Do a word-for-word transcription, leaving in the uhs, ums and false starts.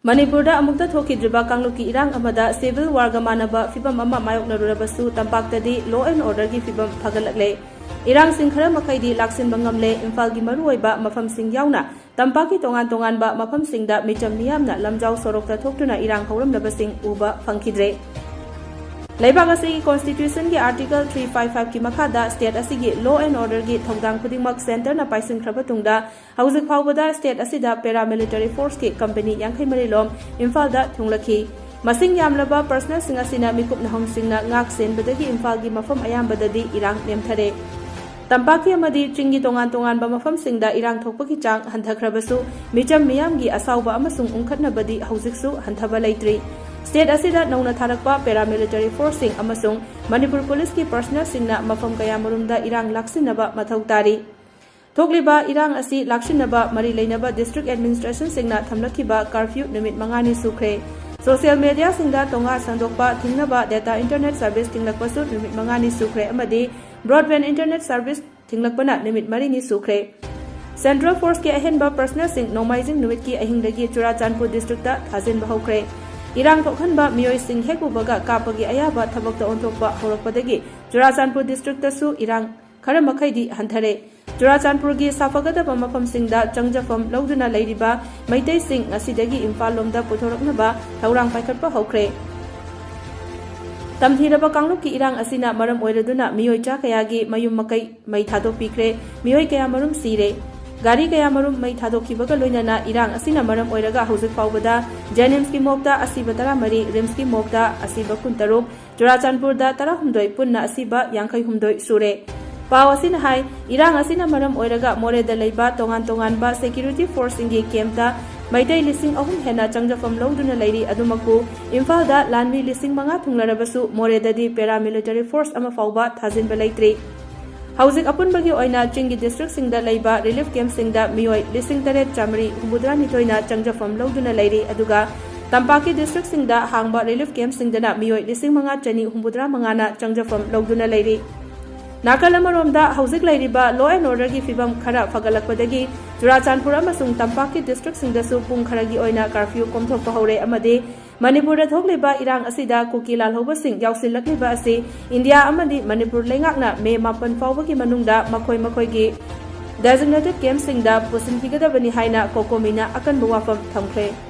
ꯃꯅꯤꯄꯨꯔꯗ ꯑꯃꯨꯛꯇ ꯊꯣꯛꯈꯤꯗ꯭ꯔꯤꯕ ꯀꯥꯡꯂꯨꯞꯀꯤ ꯏꯔꯥꯡ ꯑꯃꯗ civil warꯒ ꯃꯥꯟꯅꯕ ꯐꯤꯚꯝ ꯑꯃ ꯃꯥꯌꯣꯛꯅꯔꯨꯔꯕꯁꯨ, ꯇꯝꯄꯥꯛꯇꯗꯤ law and orderꯒꯤ ꯐꯤꯚꯝ ꯐꯒꯠꯂꯛꯂꯦ꯫ ꯏꯔꯥꯡꯁꯤꯡ ꯈꯔ ꯃꯈꯩꯗꯤ ꯂꯥꯛꯁꯤꯟꯕ ꯉꯝꯂꯦ꯫ ꯏꯝꯐꯥꯜꯒꯤ ꯃꯔꯨꯑꯣꯏꯕ ꯃꯐꯝꯁꯤꯡ ꯌꯥꯎꯅ ꯇꯝꯄꯥꯛꯀꯤ ꯇꯣꯉꯥꯟ ꯇꯣꯉꯥꯟꯕ ꯃꯐꯝꯁꯤꯡꯗ ꯃꯤꯆꯝ ꯃꯤꯌꯥꯝꯅ ꯂꯝꯖꯥꯎ ꯁꯣꯔꯣꯛꯇ ꯊꯣꯛꯇꯨꯅ ꯏꯔꯥꯡ ꯍꯧꯔꯝꯂꯕꯁꯤꯡ ꯎꯕ ꯐꯪꯈꯤꯗ꯭ꯔꯦ꯫ ꯂꯩꯕꯥꯛ ꯑꯁꯤꯒꯤ constitutionꯒꯤ article three five fiveꯀꯤ ꯃꯈꯥꯗ state ꯑꯁꯤꯒꯤ law and orderꯒꯤ ꯊꯧꯗꯥꯡ ꯈꯨꯗꯤꯡꯃꯛ centreꯅ ꯄꯥꯏꯁꯤꯟꯈ꯭ꯔꯕ ꯇꯨꯡꯗ, ꯍꯧꯖꯤꯛ ꯐꯥꯎꯕꯗ state ꯑꯁꯤꯗ paramilitary forceꯀꯤ company ꯌꯥꯡꯈꯩ ꯃꯔꯤ ꯂꯣꯝ ꯏꯝꯐꯥꯜꯗ ꯊꯨꯡꯂꯈꯤ꯫ ꯃꯁꯤꯡ ꯌꯥꯝꯂꯕ personnelꯁꯤꯡ ꯑꯁꯤꯅ ꯃꯤꯀꯨꯞꯅ ꯍꯣꯡꯁꯤꯡꯅ ꯉꯥꯛ ꯁꯦꯟꯕꯗꯒꯤ ꯏꯝꯐꯥꯜꯒꯤ ꯃꯐꯝ ꯑꯌꯥꯝꯕꯗꯗꯤ ꯏꯔꯥꯡ ꯅꯦꯝꯊꯔꯦ꯫ ꯇꯝꯄꯥꯛꯀꯤ ꯑꯃꯗꯤ ꯆꯤꯡꯒꯤ ꯇꯣꯉꯥꯟ ꯇꯣꯉꯥꯟꯕ ꯃꯐꯝꯁꯤꯡꯗ ꯏꯔꯥꯡ ꯊꯣꯛꯄꯒꯤ ꯆꯥꯡ ꯍꯟꯊꯈ꯭ꯔꯕꯁꯨ, ꯃꯤꯆꯝ ꯃꯤꯌꯥꯝꯒꯤ ꯑꯁꯥꯎꯕ ꯑꯃꯁꯨꯡ ꯎꯪꯈꯠꯅꯕꯗꯤ ꯍꯧꯖꯤꯛꯁꯨ ꯍꯟꯊꯕ ꯂꯩꯇ꯭ꯔꯤ꯫ State ꯑꯁꯤꯗ ꯅꯧꯅ ꯊꯥꯔꯛꯄ paramilitary forceꯁꯤꯡ ꯑꯃꯁꯨꯡ ꯃꯅꯤꯄꯨꯔ ꯄꯨꯂꯤꯁꯀꯤ personnelꯁꯤꯡꯅ ꯃꯐꯝ ꯀꯌꯥꯃꯔꯨꯝꯗ ꯏꯔꯥꯡ ꯂꯥꯛꯁꯤꯟꯅꯕ ꯃꯊꯧ ꯇꯥꯔꯤ꯫ ꯊꯣꯛꯂꯤꯕ ꯏꯔꯥꯡ ꯑꯁꯤ ꯂꯥꯛꯁꯤꯟꯅꯕ ꯃꯔꯤ ꯂꯩꯅꯕ district administrationꯁꯤꯡꯅ ꯊꯝꯂꯛꯈꯤꯕ curfew ꯅꯨꯃꯤꯠ ꯃꯉꯥꯅꯤ ꯁꯨꯈ꯭ꯔꯦ꯫ Social mediaꯁꯤꯡꯗ ꯇꯣꯉꯥ ꯁꯟꯗꯣꯛꯄ ꯊꯤꯡꯅꯕ data internet service ꯊꯤꯡꯂꯛꯄꯁꯨ ꯅꯨꯃꯤꯠ ꯃꯉꯥꯅꯤ ꯁꯨꯈ꯭ꯔꯦ ꯑꯃꯗꯤ broadband internet service ꯊꯤꯡꯂꯛꯄꯅ ꯅꯨꯃꯤꯠ ꯃꯔꯤꯅꯤ ꯁꯨꯈ꯭ꯔꯦ꯫ Central forceꯀꯤ ꯑꯍꯦꯟꯕ personnelꯁꯤꯡ ꯅꯣꯡꯃꯥꯏꯖꯤꯡ ꯅꯨꯃꯤꯠꯀꯤ ꯑꯍꯤꯡꯗꯒꯤ ꯆꯨꯔꯥꯆꯥꯟꯄꯨꯔ districtꯇ ꯊꯥꯖꯤꯟꯕ ꯍꯧꯈ꯭ꯔꯦ꯫ ꯏꯔꯥꯡ ꯊꯣꯛꯍꯟꯕ ꯃꯤꯑꯣꯏꯁꯤꯡ ꯍꯦꯛ ꯎꯕꯒ ꯀꯥꯞꯄꯒꯤ ꯑꯌꯥꯕ ꯊꯕꯛꯇ ꯑꯣꯟꯊꯣꯛꯄ ꯍꯧꯔꯛꯄꯗꯒꯤ ꯆꯨꯔꯥꯆꯥꯟꯄꯨꯔ districtꯇꯁꯨ ꯏꯔꯥꯡ ꯈꯔ ꯃꯈꯩꯗꯤ ꯍꯟꯊꯔꯦ꯫ ꯆꯨꯔꯥꯆꯥꯟꯄꯨꯔꯒꯤ ꯁꯥꯐꯒꯗꯕ ꯃꯐꯝꯁꯤꯡꯗ ꯆꯪꯖꯐꯝ ꯂꯧꯗꯨꯅ ꯂꯩꯔꯤꯕ ꯃꯩꯇꯩꯁꯤꯡ ꯉꯁꯤꯗꯒꯤ ꯏꯝꯐꯥꯜ ꯂꯣꯝꯗ ꯄꯨꯊꯣꯔꯛꯅꯕ ꯊꯧꯔꯥꯡ ꯄꯥꯏꯈꯠꯄ ꯍꯧꯈ꯭ꯔꯦ꯫ ꯇꯝꯊꯤꯔꯕ ꯀꯥꯡꯂꯨꯞꯀꯤ ꯏꯔꯥꯡ ꯑꯁꯤꯅ ꯃꯔꯝ ꯑꯣꯏꯔꯗꯨꯅ ꯃꯤꯑꯣꯏ ꯆꯥ ꯀꯌꯥꯒꯤ ꯃꯌꯨꯝ ꯃꯀꯩ ꯃꯩ ꯊꯥꯗꯣꯛꯄꯤꯈ꯭ꯔꯦ, ꯃꯤꯑꯣꯏ ꯀꯌꯥꯃꯔꯨꯝ ꯁꯤꯔꯦ꯫ ꯒꯥꯔꯤ ꯀꯌꯥꯃꯔꯨꯝ ꯃꯩ ꯊꯥꯗꯣꯛꯈꯤꯕꯒ ꯂꯣꯏꯅꯅ ꯏꯔꯥꯡ ꯑꯁꯤꯅ ꯃꯔꯝ ꯑꯣꯏꯔꯒ ꯍꯧꯖꯤꯛ ꯐꯥꯎꯕꯗ JNIMSꯀꯤ morgueꯇ ꯑꯁꯤꯕ ꯇꯔꯥꯃꯔꯤ, RIMSꯀꯤ morgueꯇ ꯑꯁꯤꯕ ꯀꯨꯟꯇꯔꯨꯛ, ꯆꯨꯔꯥꯆꯥꯟꯄꯨꯔꯗ ꯇꯔꯥꯍꯨꯝꯗꯣꯏ, ꯄꯨꯟꯅ ꯑꯁꯤꯕ ꯌꯥꯡꯈꯩꯍꯨꯝꯗꯣꯏ ꯁꯨꯔꯦ꯫ ꯄꯥꯎ ꯑꯁꯤꯅ ꯍꯥꯏ, ꯏꯔꯥꯡ ꯑꯁꯤꯅ ꯃꯔꯝ ꯑꯣꯏꯔꯒ ꯃꯣꯔꯦꯗ ꯂꯩꯕ ꯇꯣꯉꯥꯟ ꯇꯣꯉꯥꯟꯕ security forceꯁꯤꯡꯒꯤ campꯇ ꯃꯩꯇꯩ ꯂꯤꯁꯤꯡ ꯑꯍꯨꯝ ꯍꯦꯟꯅ ꯆꯪꯖꯐꯝ ꯂꯧꯗꯨꯅ ꯂꯩꯔꯤ꯫ ꯑꯗꯨꯃꯛꯄꯨ ꯏꯝꯐꯥꯜꯗ ꯂꯥꯟꯃꯤ ꯂꯤꯁꯤꯡ ꯃꯉꯥ ꯊꯨꯡꯂꯔꯕꯁꯨ ꯃꯣꯔꯦꯗꯗꯤ paramilitary force ꯑꯃ ꯐꯥꯎꯕ ꯊꯥꯖꯤꯟꯕ ꯂꯩꯇ꯭ꯔꯤ꯫ ꯍꯧꯖꯤꯛ ꯑꯄꯨꯟꯕꯒꯤ ꯑꯣꯏꯅ ꯆꯤꯡꯒꯤ districtꯁꯤꯡꯗ ꯂꯩꯕ relief campꯁꯤꯡꯗ ꯃꯤꯑꯣꯏ ꯂꯤꯁꯤꯡ ꯇꯔꯦꯠ ꯆꯥꯃꯔꯤ ꯍꯨꯝꯐꯨꯇꯔꯥꯅꯤꯊꯣꯏꯅ ꯆꯪꯖꯐꯝ ꯂꯧꯗꯨꯅ ꯂꯩꯔꯤ, ꯑꯗꯨꯒ ꯇꯝꯄꯥꯛꯀꯤ ꯗꯤꯁꯇ꯭ꯔꯤꯛꯁꯤꯡꯗ ꯍꯥꯡꯕ ꯔꯤꯂꯤꯐ ꯀꯦꯝꯞꯁꯤꯡꯗꯅ ꯃꯤꯑꯣꯏ ꯂꯤꯁꯤꯡ ꯃꯉꯥ ꯆꯅꯤ ꯍꯨꯝꯐꯨꯇꯔꯥ ꯃꯉꯥꯅ ꯆꯪꯖꯐꯝ ꯂꯧꯗꯨꯅ ꯂꯩꯔꯤ꯫ ꯅꯥꯀꯜ ꯑꯃꯔꯣꯝꯗ, ꯍꯧꯖꯤꯛ ꯂꯩꯔꯤꯕ law and orderꯒꯤ ꯐꯤꯕꯝ ꯈꯔ ꯐꯒꯠꯂꯛꯄꯗꯒꯤ ꯆꯨꯔꯥꯆꯥꯟꯄꯨꯔ ꯑꯃꯁꯨꯡ ꯇꯝꯄꯥꯛꯀꯤ ꯗꯤꯁꯇ꯭ꯔꯤꯛꯁꯤꯡꯗꯁꯨ ꯄꯨꯡ ꯈꯔꯒꯤ ꯑꯣꯏꯅ ꯀꯔꯐ꯭ꯌꯨ ꯀꯣꯝꯊꯣꯛꯄ ꯍꯧꯔꯦ ꯑꯃꯗꯤ ꯃꯅꯤꯄꯨꯔꯗ ꯊꯣꯛꯂꯤꯕ ꯏꯔꯥꯡ ꯑꯁꯤꯗ ꯀꯨꯀꯤ ꯂꯥꯜꯍꯧꯕꯁꯤꯡ ꯌꯥꯎꯁꯤꯜꯂꯛꯂꯤꯕ ꯑꯁꯤ ꯏꯟꯗꯤꯌꯥ ꯑꯃꯗꯤ ꯃꯅꯤꯄꯨꯔ ꯂꯩꯉꯥꯛꯅ ꯃꯦ ꯃꯥꯄꯟ ꯐꯥꯎꯕꯒꯤ ꯃꯅꯨꯡꯗ ꯃꯈꯣꯏ ꯃꯈꯣꯏꯒꯤ designated campꯁꯤꯡꯗ ꯄꯨꯁꯤꯟꯈꯤꯒꯗꯕꯅꯤ ꯍꯥꯏꯅ ꯀꯣꯀꯣꯃꯤꯅ ꯑꯀꯟꯕ ꯋꯥꯐꯝ ꯊꯝꯈ꯭ꯔꯦ꯫